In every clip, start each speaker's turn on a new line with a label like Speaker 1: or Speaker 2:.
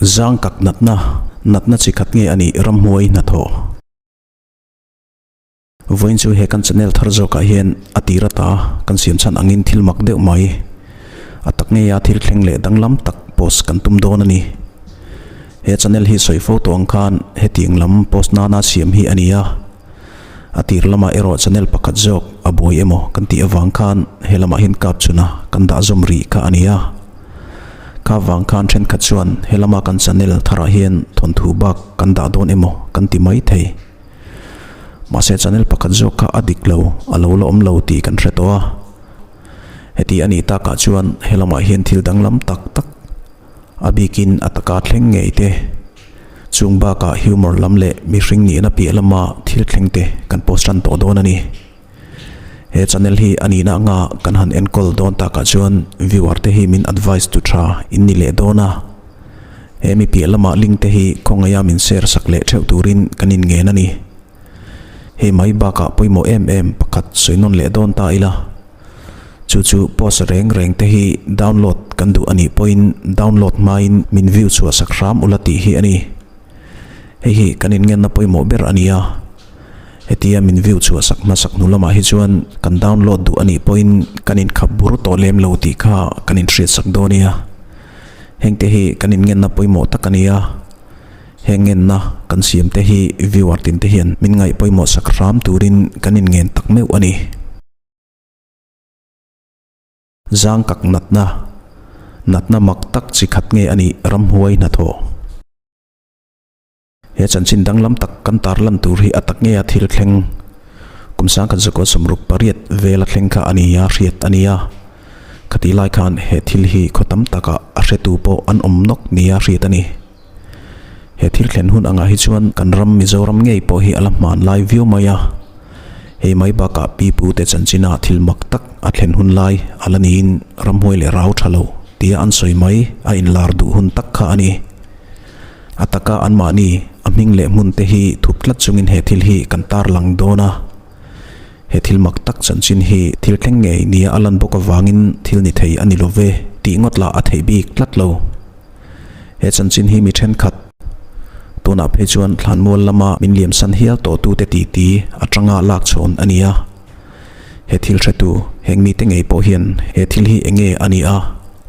Speaker 1: Zang kak natna, natna chi khat nge a nih ramhuai hnathawh? Vawiin chu he kan channel thar zawkah hian a tir ata kan siam chhan angin thil mak deuh mai, a tak ngeia thil thleng leh danglam tak post kan tum dawn a ni. He channel hi sawi fo tawh ang khan hetiang lam post nana siam hi a ni a. A tir lamah erawh channel pakhat zawk a buai emaw kan tih avang khan he lamah hian kap chhuna kan dah zawm rih kha a ni a. Kha vang khan thenkhat chuan he lama kan channel tharah hian thawnthu bak kan dah dawn emaw kan ti mai thei. Mahse channel pakhat zawk kha a dik lo, a lo la awm lo tih kan hre tawh a. Heti a nih takah chuan he lamah hian thil danglam tak tak a bikin a taka thleng ngei te, Chung bakah humour lam leh mihring nihna piah lama thil thleng te kan post tan tawh dawn a ni. He channel hi a nihna anga kan han enkawl dawn takah chuan viewer te hi min advice tu tha in ni leh dawn a. He mi piah lama link te hi khawngaia min share sak leh theuh turin kan inngen a ni. Hei mai bakah pawimawh em em pakhat sawi nawn leh dawn ta ila. Chu chu post reng reng te hi download kan duh a nih pawhin download hmain min view chhuah sak hram ula tih hi a ni. Hei hi kan inngenna pawimawh ber a ni a. Hetia min view chhuah sak hmasak hnu lamah hi chuan kan download duh a nih pawhin kan inkhap bur tawh lem lo tih kha kan inhriat sak dawn nia. Hengte hi kan inngenna pawimawh tak a ni a. He ngenna kan siam te hi viewer tin te hian min ngaih pawimawh sak hram turin kan inngen tak meuh a ni. Zang kak natna, natna mak tak chi khat nge a nih ramhuai hnathawh? He chanchin danglam tak kan tarlan tur hi a tak nge a thil thleng? Kum sangkhat zakua 68 vela thleng kha a ni a hriat a ni a. Khati lai khan he thil hi khaw tam takah a hretu pawh an awm nawk nia hriat a ni. He thil thlen hun angah hi chuan kan ram Mizoram ngei pawh hi a la hman lai viau mai a. Hei mai bakah pi pu te chanchina thil mak tak a thlen hun lai a la niin ramhuai leh rau tha lo tia an sawi mai a inlar duh hun tak kha a ni. A taka anmahni a hming leh hmun te hi thup tlat chungin he thil hi kan tarlang dawn a. He thil mak tak chanchin hi thil thleng ngei nia a lan bawk avangin thil ni thei a ni lo ve tih ngawt lah a theih bik tlat lo. He chanchin hi mi thenkhat, tunah phei chuan thlanmual lama min liamsan hial tawhtute titi atanga lak chhawn a ni a. He thil hretu heng mite ngei pawh hian he thil hi eng nge a ni a,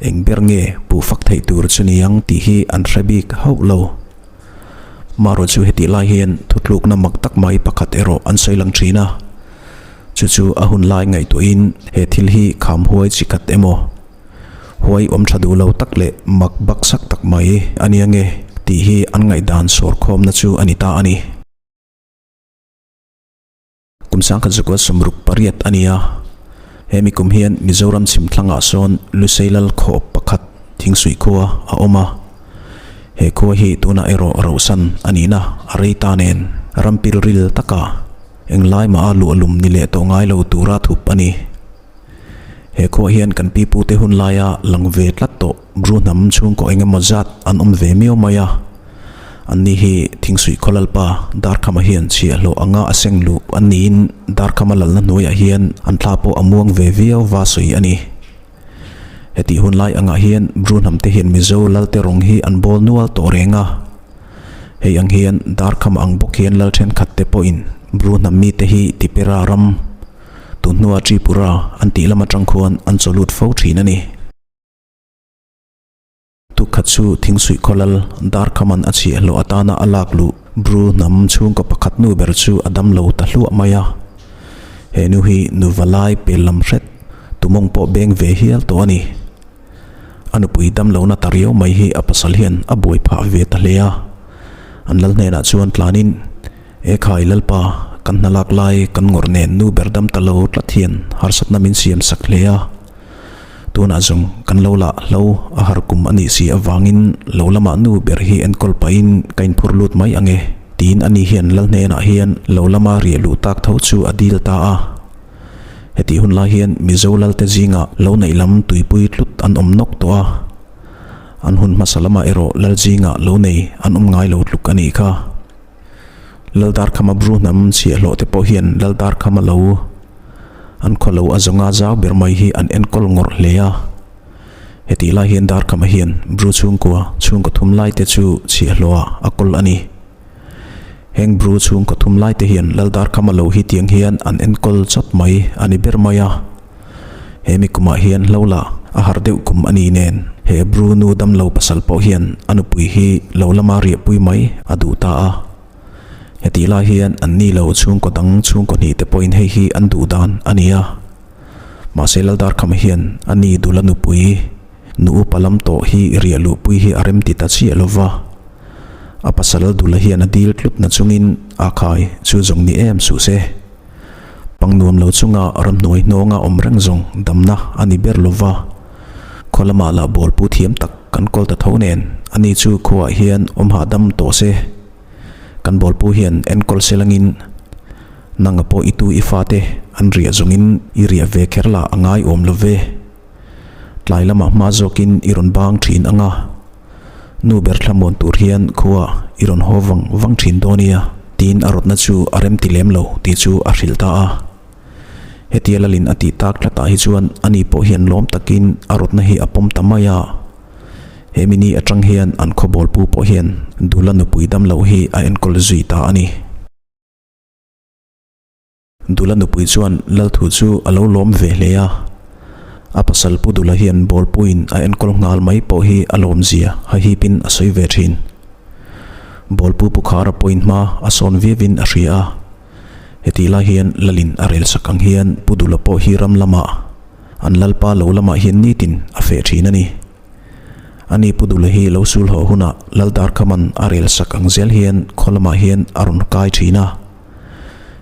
Speaker 1: eng ber nge puh fak theih tur chu ni ang tih hi an hre bik hauh lo. Marawh chu hetih lai hian thutlukna mak tak mai pakhat erawh an sawi lang thin a. Chu chu a hun lai ngaihtuahin he thil hi kham huai chi khat emaw? Huai awm tha duh lo tak leh mak baksak tak mai a nia nge tih hi an ngaihdan sawrkhawmna chu a ni ta a ni. Kum 1968 a ni a, he mi kum hian Mizoram chhim thlangah sawn Luseilal khawp pakhat Thingsuih khua a awm a. He khua hi tunah erawh rauhsan a nihna a rei ta nen ram pilril taka englai mah a luahlum ni leh tawh ngai lo tura thup a ni. He khuah hian kan pipute hun laia lang ve tlat tawh Bru hnam chhungkaw eng emaw zat an awm ve miau mai a. Anni hi Thingsuih khaw lalpa Darkhama hian chhiahhlawh anga a seng luh an niin Darkhama lalna hnuaiah hian an thla pawh a muang ve viau va sawi a ni. Hetih hun lai angah hian Bru hnamte hian Mizo lalte rawng hi an bawl nual tawh reng a. Hei ang hian Darkhama ang bawk hian lal thenkhatte pawhin Bru hnam mite hi Tipera ram, Tun hnua Tripura an tih lam atang khuan an chaw lut fo thin a ni. Tukkhat chu Thingsuih khawlal Darkhaman a chhiahhlawh atana a lak luh Bru hnam chhungkaw pakhat nu ber chu a dam lo ta hluah mai a. He nu hi nu valai pel lam hret, tumawng pawh beng ve hial tawh a ni. A nupui dam lohna ta riau mai hi a pasal hian a buai phah ve ta hle a. An lal hnenah chuan tlanin. E khai Lalpa, kan hna lak lai kan ngawrh nen nu ber dam ta lo tlat hian harsatna min siam sak hle a. Tunah zawng kan lo lah hlo a har kum a nih si avangin lo lamah nu ber hi enkawl pahin ka inphur lut mai ang e, tiin ani hian Lal hnenah hian lo lama riah luh tak tho chu a dil ta a. Hetih hun lai hian Mizo Lalte zingah lo neih lam tuipui tlut an awm nawk tawh a. An hun hmasa lamah erawh Lal zingah lo nei an awm ngai lo tluk a nih kha. Laldarkhama Bru hnam chhiahhlawh te pawh hian Laldarkhama lo an khaw lo a zawnga zau ber mai hi an enkawl ngawrh hle a. Hetih lai hian Darkhama hian Bru chhungkua chhungkaw thum laite chu chhiahhlawhah a kawl a ni. Heng Bru chhungkaw thum laite hian Lal Darkhama lo hi tiang hian an enkawl chawt mai a ni ber mai a. He mi kumah hian hlo lah a harh deuh kum a ni nen he Bru nu damlo pasal pawh hian a nupui hi lo lama riahpui mai a duh ta a. Hetih lai hian an ni lo chhungkaw dang chhungkaw hnih te pawhin hei hi an duh dan a ni a. Mahse Laldarkhama hian a ni Dula nupui nu upa lam tawh hi riah luhpui hi a rem ti ta chiah lo va. A pasal Dula hian a dil tlut na chungin a khai chu zawng ni em suh se. Pang nuam lo chunga ramhnuai hnawnga awm reng zawng damna a ni ber lo va. Khaw lamah lah bawlpu thiam tak kan kawl ta tho nen a ni chu khuaah hian awm hahdam tawh se. Kan bawlpu hian enkawl se langin nanga pawh i tu i fate an riah zawngin i riah ve kher lah a ngai awm lo ve. Tlai lamah hma zawkin i rawn bang thin ang a, nu ber thlamuan tur hian khua i rawn haw vang vang thin dawn nia tiin a rawtna chu a rem ti lem lo tih chu a hrilh ta a. Hetia Lalin a tih tak tlatah hi chuan ani pawh hian lawm takin a rawtna hi a pawm ta mai a. He mini atang hian an khawbawl pu pawh hian Dula nupui dam loh hi a enkawl zui ta a ni. Dula nupui chuan Lalthu chu a lo lawm ve hle a, a pasal Pu Dula hian bawlpuiin a enkawl nghal mai pawh hi a lawmzia hahipin a sawi ve thin. Bawlpu Pu Khara pawhin hma a sawn viauin a hria a, hetih lai hian Lalin a relsak ang hian Pu Dula pawh hi ram lamah An lalpa lo lamah hian nitin a feh thin a ni. Ani Pu Dula hi lo sul haw hunah Lal Darkhaman a rel sak ang zel hian khaw lamah hian a rawn kai thin a.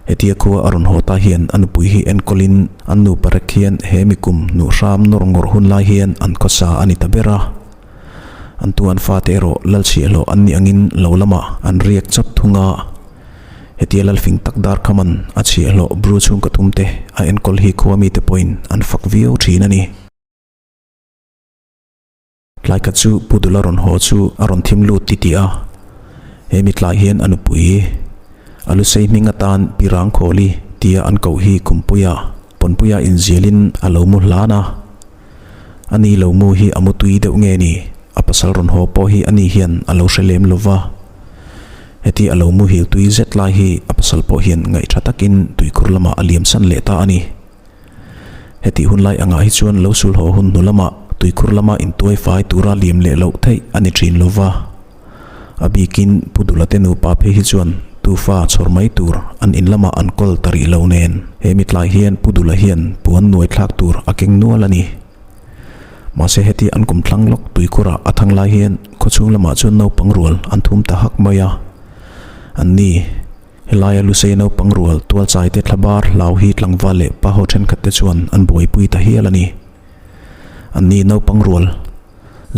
Speaker 1: Hetia khua a rawn haw ta hian a nupui hi enkawlin an nupa rek hian he mi kum hnuh hram nawr ngawrh hun lai hian an khawsa a ni ta ber a. An tu an fate erawh Lal chhiahhlawh an nih angin lo lamah an riak chawt thung a. Hetia Lalfing tak dar khaman a chhiahhlawh Bru chhungkaw thumte a enkawl hi khua mite pawhin an fak viau thin a ni. Tlai khat chu Pu Dula rawn haw chu a rawn thim lut ti tih a, he mi tlai hian a nupui a lusei hming atan Pi Rangkhawli tia an koh hi Kumpuia, Pawnpuia inzialin a lo mu hlan a. A ni lo mu hi a mu tui deuh nge ni? A pasal rawn haw pawh hi a ni hian a lo hre lem lo va. Heti a lo muhil tui zet lai hi a pasal pawh hian ngaih tha takin tuikhur lamah a liam san leh ta a ni. Hetih hun lai angah hi chuan lo sul haw hun hnu lamah tuikhur lama intuai fai tura liam leh loh theih a ni thin lo va. A bikin Pu Dula te nupa phei hi chuan tufa chhawr mai tur an in lamah an kawl ta rih lo nen he mitlai hian Pu Dula hian puan nuai thlak tur a keng nual a ni. Mahse heti an kum thlang lawk tuikhurah a thang lai hian khawchhung lamah chuan naupang rual an thum ta hak mai a. An ni, helaia Lusei naupang rual tualchaite thlabar hlau hi tlangval leh pa ho thenkhat te chuan an buaipui ta hial a ni. An ni naupang rual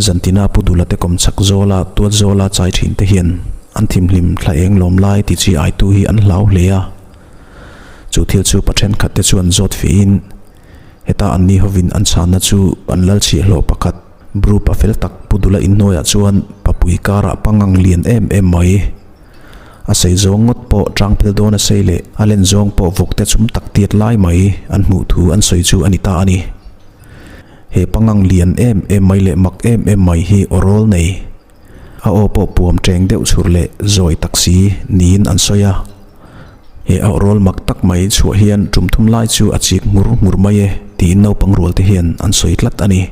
Speaker 1: zantina Pu Dula te kawmchhak zawla tual zawla chai thin te hian an thimhlim thla eng lawm lai ti chi aitu hi an hlau hle a. Chu thil chu pa thenkhat te chuan zawt fihin, Heta an ni hovin an chhanna chu an lal chhiahhlawh pakhat, Bru pa fel tak Pu Dula inhnuaiah chuan papui karah pangang lian em em mai. A sei zawng ngawt pawh tangphel dawn a sei leh a len zawng pawh vawkte chum tak tiat lai mai an hmuh thu an sawi chu a ni ta a ni. He pangang lian em em mai leh mak em em mai hi aw rawl nei. A aw pawh puam teng deuh chhur leh zawi tak si niin an sawi a. He auh rawl mak tak mai chhuah hian tum thum lai chu a chik ngur ngur mai e tiin naupang rual te hian an sawi tlat a ni.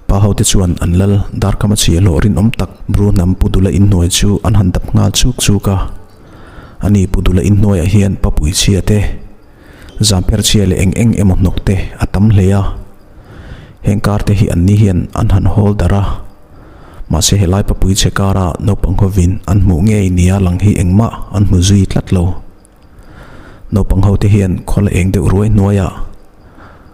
Speaker 1: Pa ho te chuan an lal darkam a chhia hlawh rinawm tak Bru hnam Pu Dula inhnuai chu an han dap nghal chuk chuk a. Ani Pu Dula inhnuaiah hian papui chhia te, Zampher chhia leh eng eng emaw hnawk te a tam hle a. Heng kar te hi an ni hian an han hawl darh a. Mahse helai papui chhe kara naupang hovin an hmuh ngei nia lang hi engmah an hmu zui tlat lo. Naupang ho te hian khawl a eng deuh ruai hnuaiah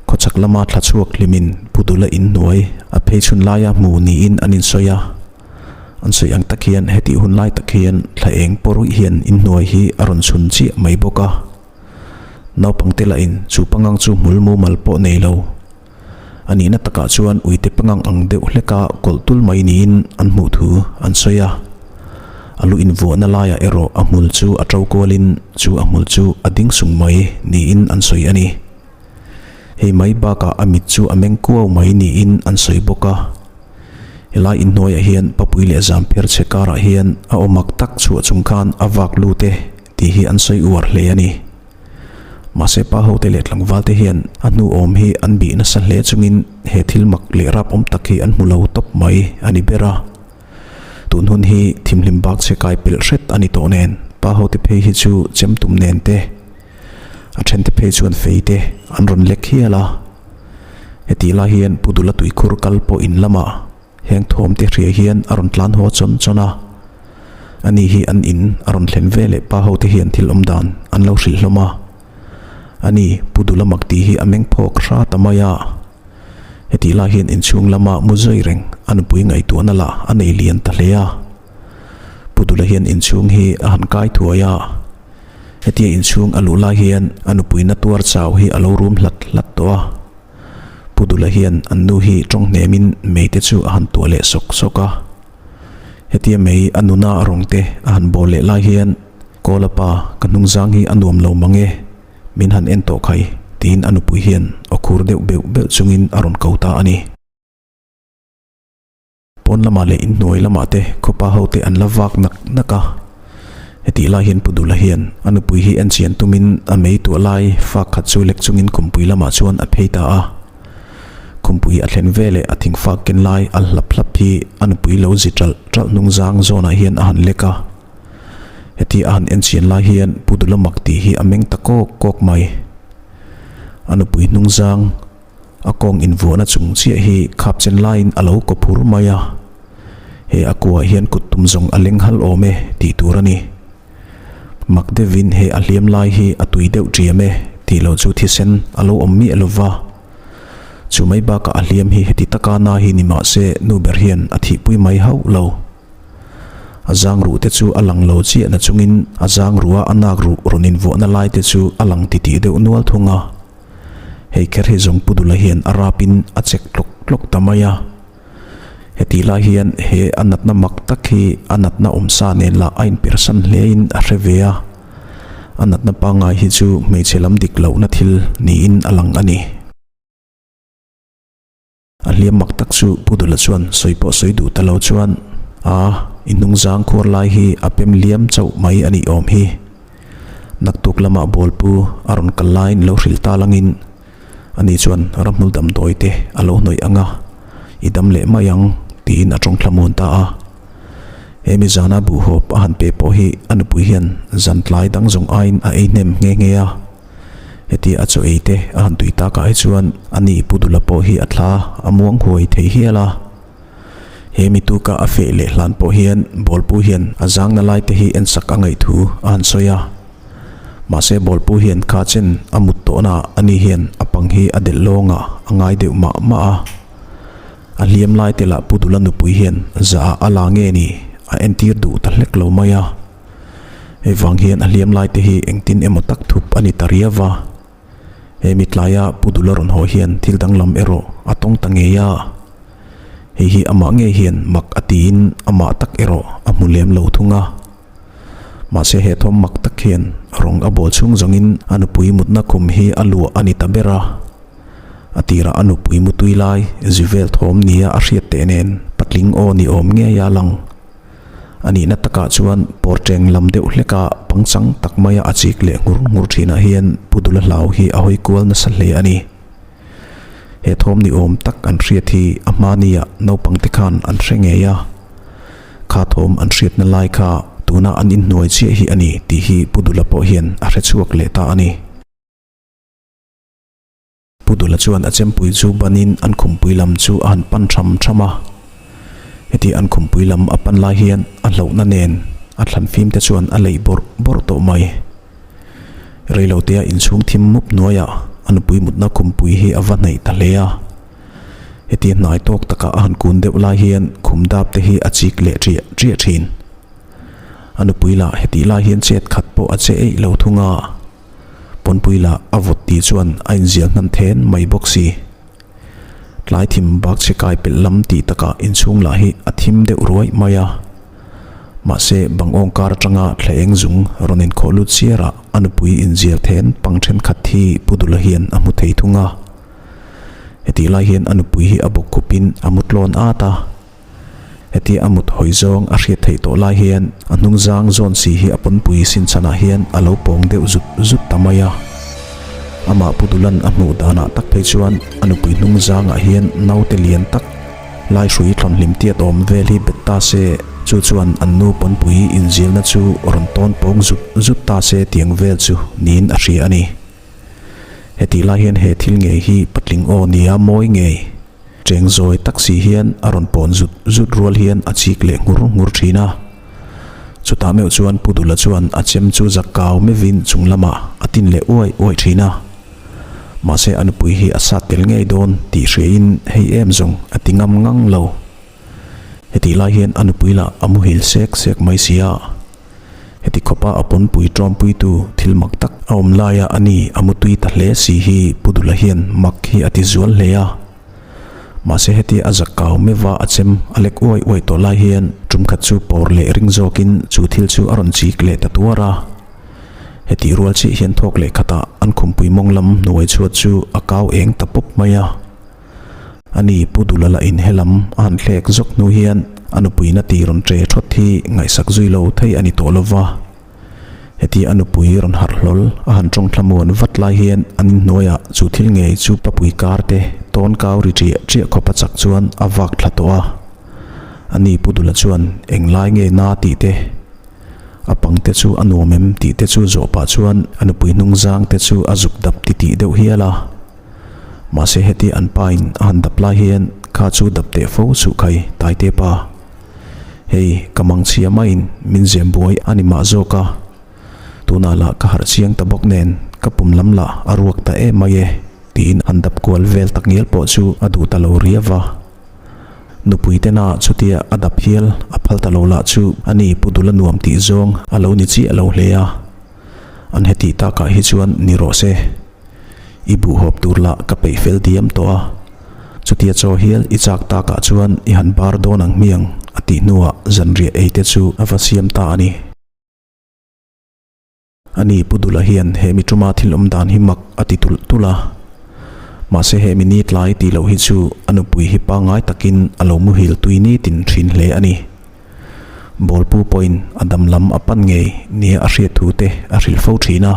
Speaker 1: khawchhak lama thla chhuak hlimin Pu Dula inhnuai a phei chhun laia hmu niin an insawi a. An sawi ang tak hian hetih hun lai tak hian thla eng pawh ruih hian inhnuai hi a rawn chhun chiah mai bawk a. Naupangte lahin chu pangang chu hmul mumal pawh nei lo. A nihna takah chuan uite pangang ang deuh hleka kawlh tul mai niin an hmuh thu an sawi a. A lu invuahna laiah erawh a hmul chu a to kualin chu a hmul chu a ding sung mai niin an sawi a ni. Hei mai bakah a mit chu a meng kuau mai niin an sawi bawk a. Helai inhnuaiah hian papui leh zampher chhe karah hian a aw mak tak chhuah chung khan a vak lut e tih hi an sawi uar hle a ni. Mahse pa hote leh tlangval te hian a hnu awm hi an bih nasa hle chungin he thil mak leh rap awm tak hi an hmu lo tawp mai a ni ber a. Tun hun hi thimhlim bak chhe kai pelh hret a ni tawh nen pa hote phei hi chu chem tum nen te a then te phei chuan fei te an rawn lek hial a. Hetih lai hian Pu Dula tuikhur kal pawh in lamah heng thawm te hria hian a rawn tlan haw chawn chawn a. Ani hi an in a rawn thlen ve leh pa hote hian thil awm dan an lo hrilh hlawm a. Ani Pu Dula mak tih hi a meng phawk hra ta mai a. Hetih lai hian inchhung lama mu zui reng a nupui ngaihtuahna lah a nei lian ta hle a. Pu Dula hian inchhung hi a han kai thuai a. Hetia inchhung a luh lai hian a nupui na tuar chau hi a lo rum hlat hlat tawh a. Pu Dula hian an nu hi tawng hnemin mei te chu a han tuah leh sawk sawk a. Hetia mei a nuna a rawng te a han bawl leh lai hian, Kawla pa, ka hnungzang hi a nuam lo mang e, min han en tawh khai, tiin a nupui hian aw khur deuh beuh beuh chungin a rawn ko ta a ni. Pawn lamah leh inhnuai lamah te khawpa ho te an la vak nak nak a. Hetih lai hian Pu Dula hian a nupui hi en chian tumin a mei tuah lai fak khat chu lek chungin khumpui lamah chuan a phei ta a. Khumpui a thlen veleh a thingfak ken lai al hlap hlap hi a nupui lo zi ṭalh ṭalh hnungzang zawnah hian a han lek a. Heti a han en chian lai hian Pu Dula mak tih hi a meng ta kawk kawk mai. A nupui hnungzang. A kawng invuahna chung chiah hi khap chen laiin a lo kaw phur mai a, he a kuah hian kut tum zawng a leng hal awm e tih tur a ni. Mak deuhin he a hliam lai hi a tui deuh ṭiam e tih loh chu thisen a lo awm miah lo va. Chu mai bakah a hliam hi heti taka na hi ni mah se nu ber hian a thihpui mai hauh lo. A zang ruh te chu a lang lo chiah na chungin a zang ruha a nak ruh rawn invuahna lai te chu a lang titih deuh nual thung a. Hei kher hi zawng Pu Dula hian a rapin a chek tlawk tlawk ta mai a. Hetih lai hian he a natna mak tak hi a natna awmsa nen lah a inpersan hlein a hre ve a. A natna pangngai hi chu hmeichhe lam dik lohna thil niin a lang a ni. A hliam mak tak chu Pu Dula chuan sawi pawh sawi duh ta lo chuan, A, i hnungzang khuar lai hi a pem liam chauh mai a nih awm hi. Naktuk lamah bawlpu a rawn kal laiin lo hrilh ta langin ani chuan ramhmul damdawi te a lo hnawih ang a, i dam leh mai ang tiin a tawng thlamuan ta a. He mi zana buhhawp a han pe pawh hi a nupui hian zan tlai dang zawng aiin a ei hnem nghe nghe a. Heti a chaw ei te a han tui takah hi chuan a ni Pu Dula pawh hi a thla a muang huai thei hial a. He mi tuka a feh leh hlan pawh hian Bawlpu hian a zangna lai te hi ensak a ngaih thu a han sawi a. Mahse Bawlpu hian kha chen a mut tawhna a ni hian a pang hi a delh lawngah a ngai deuh mah mah a. A hliam lai te lah Pu Dula nupui hian zah ah a la nge ni a entir duh ta hlek lo mai a. Hei vang hian a hliam lai te hi engtin emaw tak thup a ni ta riau va. He mi tlaia Pu Dula rawn haw hian thil danglam erawh a tawng ta ngei a. Hei hi amah ngei hian mak a tiin amah tak erawh a hmu lem lo thung a. Mahse he thawm mak tak hian rawng a bawl chhung zawngin a nupui mutna khum hi a luah a ni ta ber a. A tirah a nupui mutui lai zi vel thawm nia a hriat teh nen patling aw ni awm ngei a lang. A nihna takah chuan pawrteng lam deuh hleka pangchang tak maia a chik leh nghur nghur thinah hian Pu Dula hlau hi a hawi kual nasa hle a ni. He thawm ni awm tak an hriat hi a hmania naupangte khan an hre ngei a. Kha thawm an hriatna lai kha tuna an inhnuai chiah hi a ni tih hi Pu Dula pawh hian a hre chhuak leh ta a ni. Pu Dula chuan a chempui chu banin an khumpui lam chu a han pan tham tham a. Heti an khumpui lam a pan lai hian a hlauhna nen a thlan fim te chuan a leih bawrh bawrh tawh mai. Reilotea inchhung thim mup hnuaiah a nupui mutna khumpui hi a va hnaih ta hle a. Heti hnai tawk takah a han kun deuh lai hian khum dap te hi a chik leh ṭiah ṭiah ṭhin. A nupui lah hetih lai hian chet khat pawh a che eih lo thung a. Pawnpui lah a vawt tih chuan a inzial hnan then mai bawk si. Tlai thim bak chhe kai pelh lam tih takah inchhung lah hi a thim deuh ruai mai a. Mahse bang awng kar atanga thla eng zung rawn inkhawh lut chiarah a nupui inzial then pang thenkhat hi Pu Dula hian a hmu thei thung a. Hetih lai hian a nupui hi a bawk khupin a mu tlawn at a. Hetia a mut hawi zawng a hriat theih tawh lai hian a hnungzang zawn si hi a pawnpui sin chhanah hian a lo pawng deuh zut zut ta mai a. Amah Pu Dulan a hmuh danah tak phei chuan a nupui hnungzangah hian naute lian tak lai hrui thlawn hlim tiat awm vel hi bet ta se, chu chuan an nu pawnpui inzilna chu rawn tawn pawng zut zut ta se tiang vel chu niin a hria a ni. Hetih lai hian he thil ngei hi patling aw nia mawi ngei. Cheng zawi tak si hian a rawn pawn zut zut rual hian a chik leh nghur nghur thin a. Chutah meuh chuan Pu Dula chuan a chem chu zak kau mevin chung lamah a tin leh uai uai thin a. Mahse a nupui hi a sat tel ngei dawn tih hriain hei em zawng a ti ngam ngang lo. Hetih lai hian a nupui lah a muhil sek sek mai si a. Heti khawpa a pawnpui ṭawmpuitu thil mak tak a awm laia a ni a mutui ta hle si hi Pu Dula hian mak hi a ti zual hle a. Mahse heti a zak kau meuha a chem a lek uai uai tawh lai hian ṭum khat chu pawr leh ring zawkin chu thil chu a rawn chik leh ta tuar a. Hetih rual chiah hian thawk leh khatah an khumpui mawng lam hnuai chhuat chu a kau eng ta pawp mai a. A ni, Pu Dula lah in helam a han thlek zawk hnu hian a nupuina ti rawn ṭe ṭhawt hi ngaihsak zui lo thei a ni tawh lo va. Heti a nupui rawn harh hlawl a han ṭawng thlamuan vat lai hian an inhnuaiah chu thil ngei chu papui kar te tawn kau ri ṭiah ṭiah khawp a chak chuan a vak thla tawh a. A ni, Pu Dula chuan englai nge na tih te, a pang te chu a nuam em tih te chu zawh pah chuan a nupui hnungzang te chu a zuk dap titih deuh hial a. Mahse heti an pa in a han dap lai hian kha chu dap teh fo suh khai Taite pa. Hei ka mangchhia maiin min zem buai a ni mah zawk a, tunah lah ka harh chiang ta bawk nen ka pum lam lah a ruak ta em mai e tiin han dap kual vel tak ngial pawh chu a duh ta lo riau va. Nupui tena chutia a dap hial a phal ta lo lah chu a ni Pu Dula nuam tih zawng a lo ni chiah lo hle a. An hetih takah hi chuan ni rawh se. I buhhawp tur lah ka peih fel diam tawh a, chutia chaw hial i chak takah chuan i han bar dawn ang hmiang a tih hnuah zanriah ei te chu a va siam ta a ni. Ani Pu Dula hian he mi tuma thil awm dan hi mak a ti tulh tulh a, mahse he mi ni tlai tih loh hi chu a nupui hi pangngai takin a lo muhil tui nitin thin hle a ni. Bawlpu pawhin a dam lam a pan ngei nia a hriat thu te a hrilh fo thin a.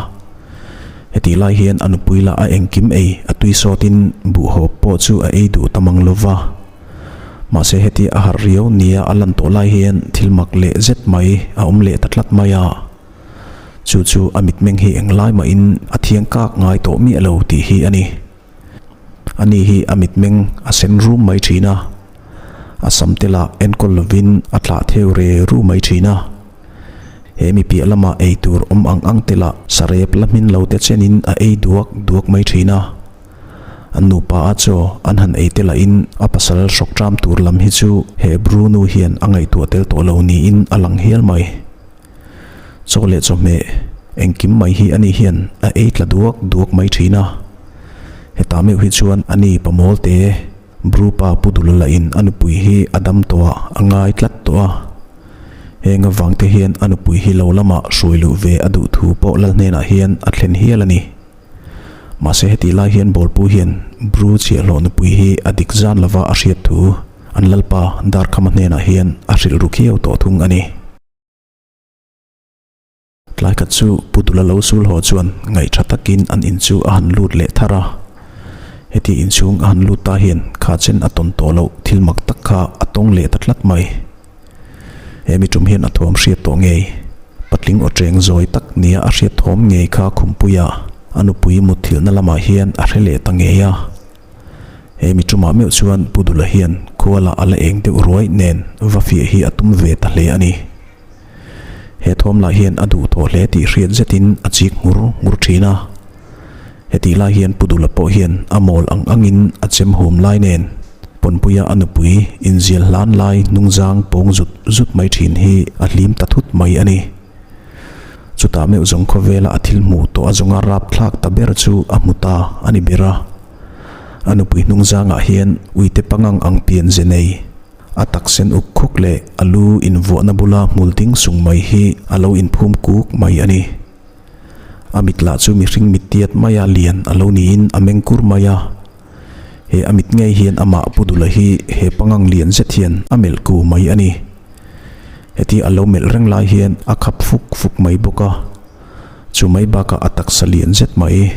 Speaker 1: Hetih lai hian a nupui lah a engkim ei a tui sawtin buhhawp pawh chu a ei duh ta mang lo va. Mahse heti a harh riau nia a lan tawh lai hian thil mak leh zet mai a awm leh ta tlat mai a. Chu chu a mitmeng hi englai mahin a thiang kak ngai tawh miah lo tih hi a ni. Ani hi a mitmeng a sen rum mai thin a, a sam te lah enkawl lovin a tlah theu re ru mai thin a. He mi piah lama ei tur awm ang ang te lah sarep la hmin lo te chenin a ei duak duak mai thin a. An nupa a chaw an han ei te lahin a pasal hrawk ṭam tur lam hi chu he Bru nu hian a ngaihtuah tel tawh lo niin a lang hial mai. Chaw leh chawhmeh engkim mai hi ani hian a ei tla duak duak mai thin a. Hetah meuh hi chuan ani pamawl te Brupa Pu Dula lahin a nupui hi a dam tawh a, a ngai tlat tawh a. Heng avang te hian a nupui hi lo lamah hruai luh ve a duh thu pawh lal hnenah hian a thlen hial a ni. Mahse hetih lai hian Bawlpu hian Bru chhiahhlawh nupui hi a dik zan lova a hriat thu an lalpa Darkhama hnenah hian a hrilh ru khiau tawh thung a ni. Tlai khat chu Pu Dula lo sul haw chuan ngaih tha takin an in chu a han lut leh thar a. Heti inchhung a han lut ta hian kha chen a tawn tawh loh thil mak tak kha a tawng leh ta tlat mai. He mi tum hian a thuam hriat tawh ngei. Patling aw cheng zawi tak nia a hriat thawm ngei kha khumpuia a nupui mutthilhna lamah hian a hre leh ta ngei a. He mi tumah meuh chuan Pu Dula hian khuala a la eng deuh ruai nen va fiah hi a tum ve ta hle a ni. He thawm lah hian a duh tawh hle tih hriat zetin a chik nghur nghur thin a. Hetih lai hian Pu Dula pawh hian a mawl ang angin a chem hum lai nen Pawnpuia a nupui inzial hlan lai hnungzang pawng zut zut mai thin hi a hlim ta thut mai a ni. Chutah meuh zawng khawvela a thil hmuh tawh a zawnga rap thlak ta ber chu a hmu ta a ni ber a. A nupui hnungzangah hian uite pangang ang pian ze nei A taksen uk khuk leh a lu invuahna bula hmul ding sung mai hi a lo inphum kuk mai a ni. A mit lah chu mihring mit tiat maia lian a lo niin a meng kur mai a. He a mit ngei hian amah Pu Dula hi he pangang lian zet hian a melh ku mai a ni. Heti a lo melh reng lai hian a khap fuk fuk mai bawk a. Chu mai bakah a taksa lian zet mai.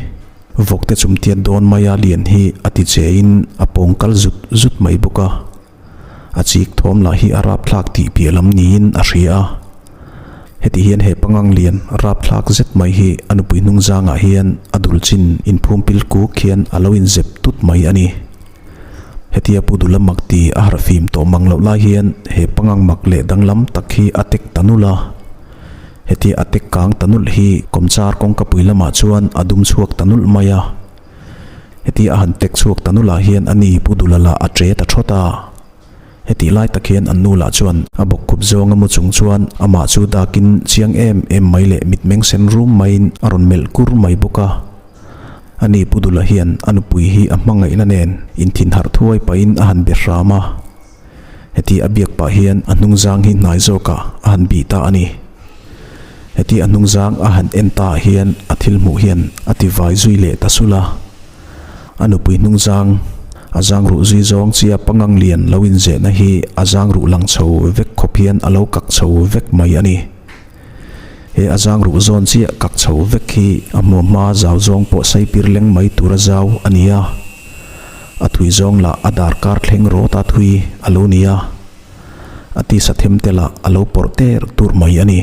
Speaker 1: Vawkte chumtiat dawn maia lian hi a ti chein a pawng kal zut zut mai bawk a. A chik thawm lah hi a rapthlak tih piah lam niin a hria a. Heti hian he pangang lian rapthlak zet mai hi a nupui hnung zangah hian a dul chin inphum pil kuk hian a lo inzep tut mai a ni. Hetia Pu Dula mak ti a harh fim tawh mang loh lai hian he pangang mak leh danglam tak hi a tek ta nulh a. Hetia a tek kang ta nulh hi kawmchar kawngkapui lamah chuan a dum chhuak ta nulh mai a. Hetia a han tek chhuak ta nulh ah hian a ni Pu Dula lah a ṭe ta ṭhawt a. Hetih lai tak hian an nu lah chuan a bawkkhup zawnga mu chung chuan amah chu dakin chiang em em mai leh mitmeng sen rum maiin a rawn melh kur mai bawk a. Ani Pu Dula hian a nupui hi a hmangaihna nen inthin harh thuai pahin a han be hram a. Heti a biak pah hian a hnungzang hi hnai zawkah a han bih ta a ni. Heti a hnungzang a han en ta ah hian a thil hmuh hian a ti vai zui leh ta sulh a. A nupui hnungzang a zang ruh zui zawng chia pangang lian lo inzehna hi a zang ruh lang chho vek khawp hian a lo kak chho vek mai a ni. He a zang ruh zawn chiah kak chho vek hi a hmuamhma zau zawng pawh saipir leng mai tura zau a ni a. A thui zawng lah a darkar thleng rawt a thui a lo ni a. A tisa them te lah a lo pawrh ter tur mai a ni.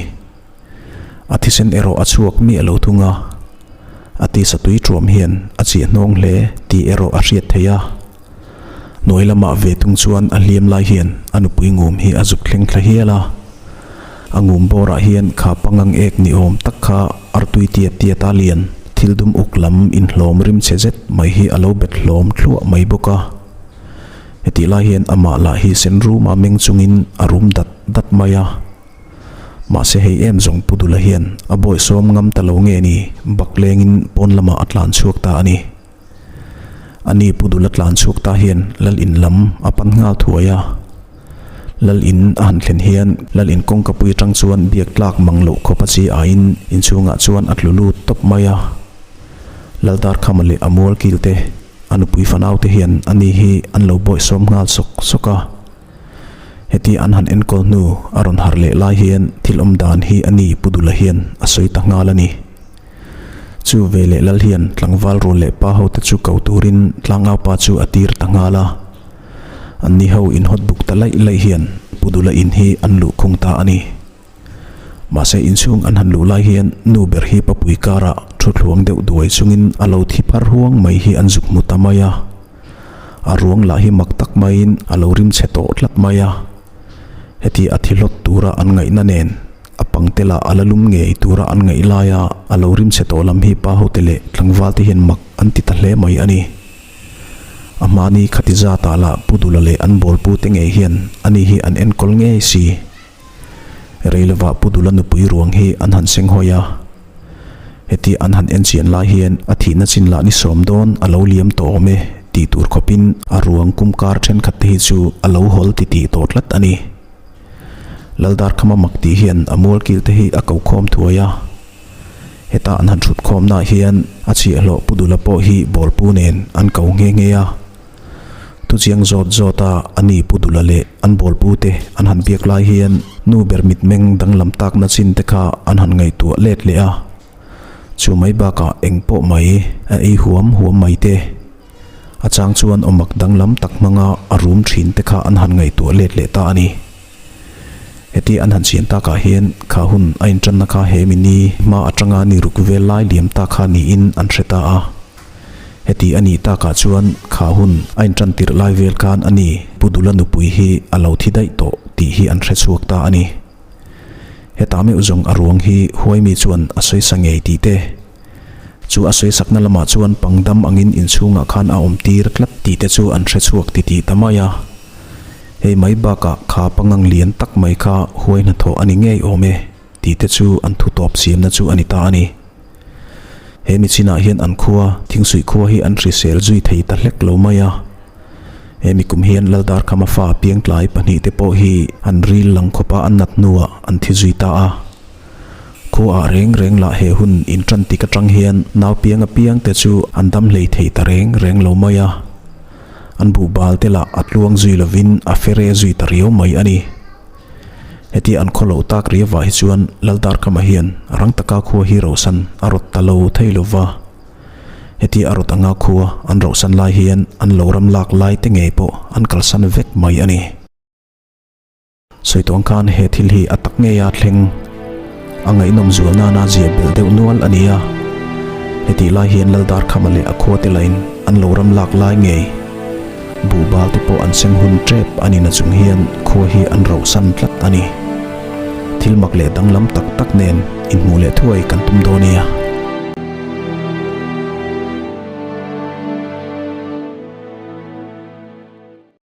Speaker 1: A thisen erawh a chhuak miah lo thung a. A tisa tui tuam hian a chiah hnawng hle tih erawh a hriat theih a. Hnuai lamah ve tung chuan a hliam lai hian a nupui ngum hi a zuk thleng thla hial a. A ngum bawrah hian kha pangang ek ni awm tak kha artui tiat tiat a lian thil dum uk lam inhlawm rim chhe zet mai hi a lo bet hlawm thluah mai bawk a. Hetih lai hian amah lah hi sen ruma meng chungin a rum dat dat mai a. Mahse hei em zawng Pu Dula hian a bawihsawm ngam ta lo nge ni bak lengin pawn lamah a tlan chhuak ta a ni. A ni Pu Dula tlan chhuak ta hian Lal in lam a pan nghal thuai a. Lal in a han thlen hian Lal in kawngkapui atang chuan biak tlak mang loh khawp a chi aiin inchhungah chuan a tlu lut tawp mai a. Lal Darkhama leh a mual kil te, a nupui fanau te hian a ni hi an lo bawihsawm nghal sawk sawk a. Heti an han enkawl hnu a rawn harh leh lai hian thil awm dan hi a ni Pu Dula hian a sawi ta nghal a ni. Chu ve leh lal hian tlangval rual leh pa hote chu ko turin tlangaupa chu a tir ta nghal a. Anni ho inhawt buk ta laih laih hian Pu Dula in hi an luh khung ta a ni. Mahse inchhung an han luh lai hian nu ber hi papui karah thu thluang deuh duai chungin a lo thi phar huang mai hi an zuk hmu ta mai a. A ruang lah hi mak tak maiin a lo rim chhe tawh tlat mai a. Heti a thi hlawt tura an ngaihna nen A pangte lah a la lum ngei tura an ngaih laia a lo rimchhe tawh lam hi pa hote leh tlangval te hian mak an ti ta hle mai a ni. A hmani khati zatah lah Pu Dula leh an bawlpu te ngei hian ani hi an enkawl ngei si. Rei lovah Pu Dula nupui ruang hi an han seng hawi a. Heti an han enchian lai hian a thihna chin lah ni sawm dawn a lo liam tawh awm e tih tur khawpin a ruang kumkar thenkhat te hi chu a lo hawl titih tawh tlat a ni. Laldarkhama mak tih hian a mual kil te hi a ko khawm thuai a. Heta an han thut khawmnaah hian a chhiahhlawh Pu Dula pawh hi bawlpu nen an ko nghe nghe a. Thuchiang zawt zawt a a ni Pu Dula leh an bawlpu te an han biak lai hian nu ber mitmeng danglam takna chin te kha an han ngaihtuah let leh a. Chu mai bakah eng pawh mai a ei huam huam mai te. A chang chuan awmak danglam tak hmanga a rum thin te kha an han ngaihtuah let leh ta a ni. Heti an han chian takah hian kha hun a intanna kha he mini hma atanga ni ruk vel lai liam ta kha niin an hre ta a. Heti a nih takah chuan kha hun a intan tirh lai vel khan a ni Pu Dula nupui hi a lo thi daih tawh tih hi an hre chhuak ta a ni. Heta meuh zawng a ruang hi Huaimi chuan a sawisa ngei tih te, Chu a sawi sakna lamah chuan pangdam angin inchhungah khan a awm tir tlat tih te chu an hre chhuak titih ta mai a. Hei mai bakah kha pangang lian tak mai kha huai hnathawh a ni ngei awm e tih te chu an thu tawp siamna chu a ni ta a ni. He mi chinah hian an khua, Thingsuih khua hi an hrisel zui thei ta hlek lo mai a. He mi kum hian Laldarkhama fa piangtlai pahnihte pawh hi an ril lang khawpa an nat hnuah an thi zui ta a. Khuaah reng reng lah he hun intan tik atang hian nau piang apiang te chu an dam hlei thei ta reng reng lo mai a. An buhbal te lah a tluang zui lovin a fere zui ta riau mai a ni. Hetia an khaw loh tak riavah hi chuan Laldarkhama hian rang taka khua hi rohsan a rawt ta lo thei lo va. Hetia a rawt anga khua an rohsan lai hian an lo ram lak lai te ngei pawh an kalsan vek mai a ni. Sawi tawng khan he thil hi a tak ngeia thleng a ngaihnawm zual nana zia belh deuh nual a ni a. Hetih lai hian Laldarkhama leh a khuate lain an lo ram lak lai ngei buhbal te pawh an seng hun tep a ni nachung hian khua hi an rohsan tlat a ni. Thil mak leh danglam tak tak nen inhmuh leh thuai kan tum dawn nia.